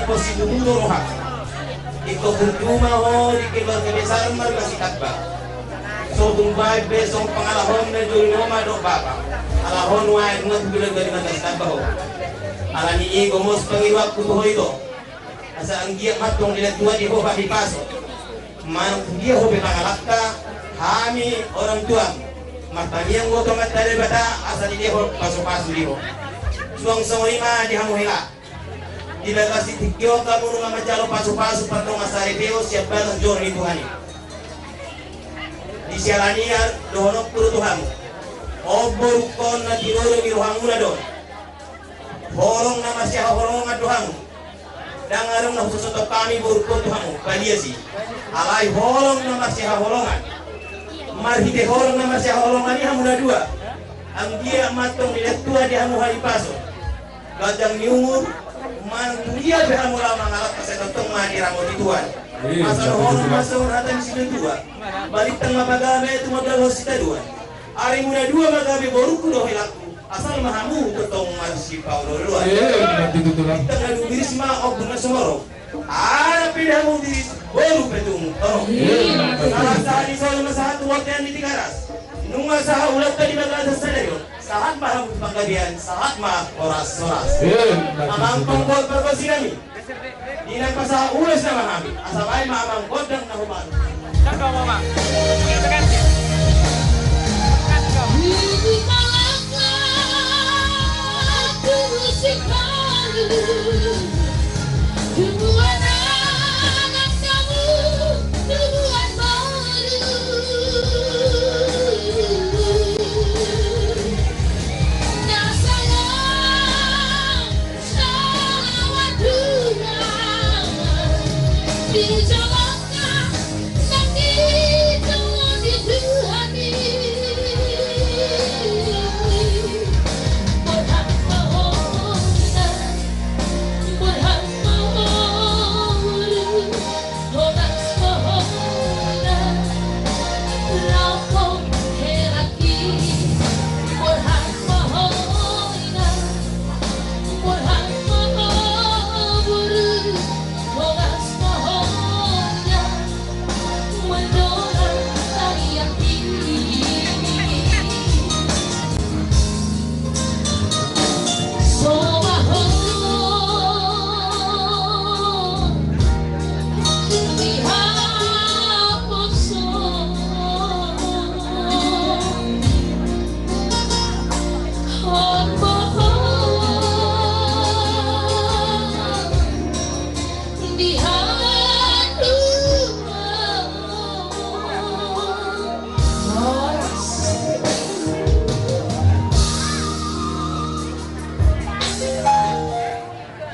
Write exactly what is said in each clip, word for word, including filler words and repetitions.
Pos i tutu do roha. Ingkon burju ma ho di keluarga besar marga Sitamba. So tung baen be songon pangalahon na jolo ni oma dohot bapa. Alahon uaeng ma tu keluarga ni marga Sitamba ho. Alani i gomos pangidoanku tu ho ito. Asa anggiat ma antong dilean Tuhan di ho hahipason. Manang tu dia ho pe pangalangka, hami orang tuam martangiang do tu Amanta Debata asa dilehon pasupasu di ho. Suang songon i ma di hamu hela. Di bagasan tingki on hamu nunga manjalo pasupasu pardongansaripeon sian bagas joro ni Tuhan i. Di siala ni i dohononku do tu hamu, on borungkon, na tinolong ni rohamuna do on. Holong na marsihaholongan do hamu. Ndang adong na husosothon hami borungkon tu hamu, palias i. Alai holong na marsihaholongan. Marhite holong na marsihaholongan i hamu na dua, anggiat ma antong dilean Tuhan di hamu hahipason, ganjang ni umur, manang tu dia pe hamu laho mangalangka sai tongtong ma diramoti Tuhan. Asa dohonon ma songon hata ni situatua: Balintang ma pagabe, tumandalhon sitadoan. Arimu na dua ma gabe, borungku dohot helangku, asal ma hamu tongtong marsipaolooloan. Bintang na dung biris ma ombun na sumorop. Anak pe di hamu biris, boru pe tung torop. Sahat-sahat ni solu ma sahat tu bontean ni Tigaras. Nunga sahat ulaonta di bagasan sadari on, sahat ma hamu tu panggabean, sahat ma horas-horas. Amang panggual pargonsi nami, di na pasahat ulos nama hami, asa baen ma amang gondang na humanu.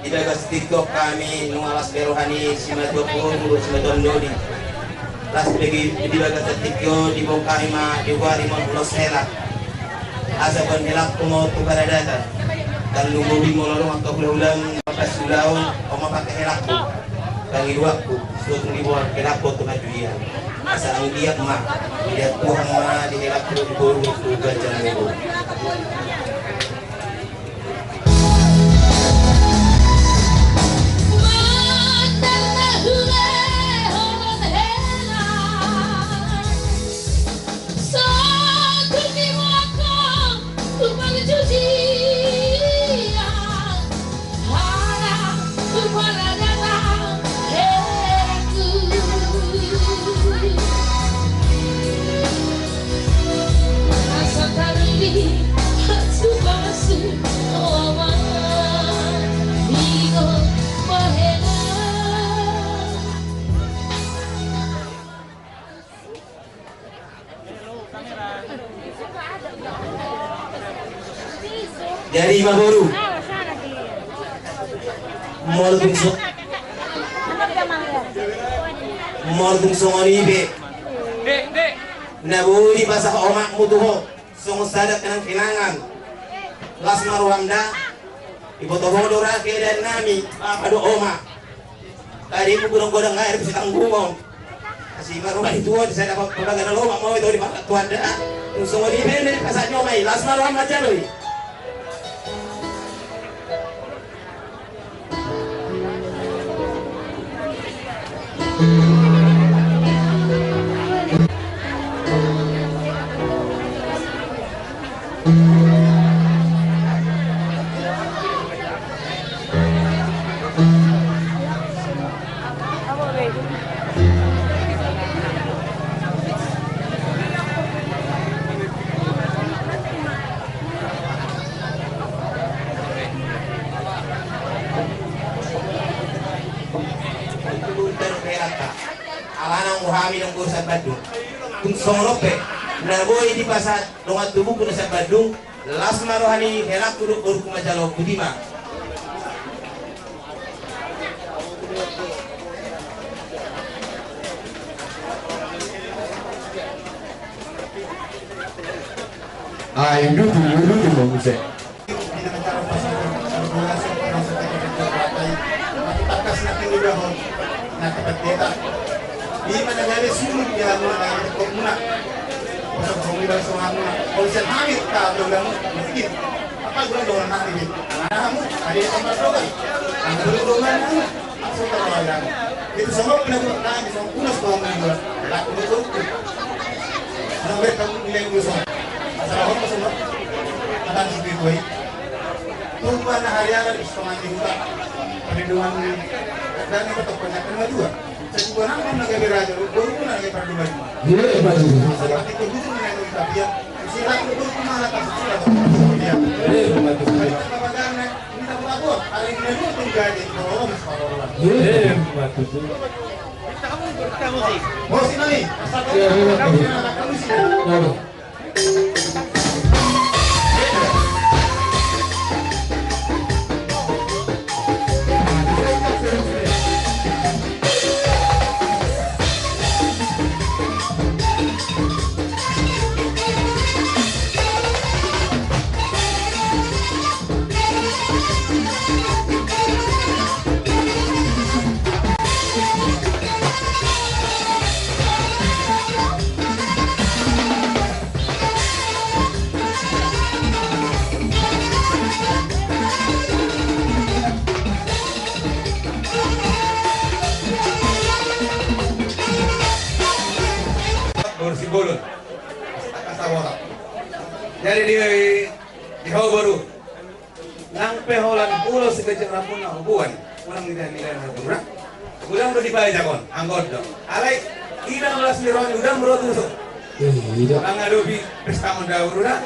Di bagas tingki on hami nunga las be roha ni simatua boru dohot simatua doli. Las be di, di bagas tingki on diboan hami ma, diboan hami ma ulos hela. Asa boan helangku ma on tu paradatan. Tarlumobi molo adong angka hulahulam, pas ulaon, on ma pake helangku. Pangidoanku, so tung diboan helangku tu hatudia, asa anggiat ma dilean Tuhan ma di helangku di boru tu ganjang ni umur. Jadi ima boru, molo tung so, molo tung songon i pe na boi dipasahat omakmu tu ho songon sada kenang-kenangan. Las ma roham da. Diboto ho do ra keadaan nami, bapa dohot oma. Tadi mungkin godang air bisa tanggungon. Asi ma roha ni Tuhan, sai dapat pembagian lomak mau itu di Tuhan da. Tung songon i pe na dipasahat ni oma i, las ma roham manjalo i. Alana anggo hami dongan boru Sambandung, tung songon on pe na boi dipasahat dongan tubuku na Sambandung, las ma roha ni helangku dohot borungku manjalo, botima. Ai, dudu, dudu, dudu, muse. Langsung terlalu lama. Itu sama pernah buat kami, sama punas bawang dua. Laku betul. Sama mereka pun bilang dua sama. Masalah apa sama? Kata di situ itu, eh. Tunggu anak hari ada di setengah minggu, Pak. Perlindungan dan itu tak banyak kena dua. Sebuah nama naga beraja, baru pun naga perlindungan. Iya, Pak. Masalah itu dulu naga kita biar. Silakan dulu mana kasih surat. Iya. Iya, Pak. Kalau kita bagana, Boru Simbolon. Jadi di, di ho boru. Nang pe holan ulos si gajik rambu na hubuan. Ulang nida nida na boru na. Ulang do dibajakkon, anggo do. Alai, ida ulos ni roha ni uda mura tuso. Iya. Mangadopi pesta munda boru na.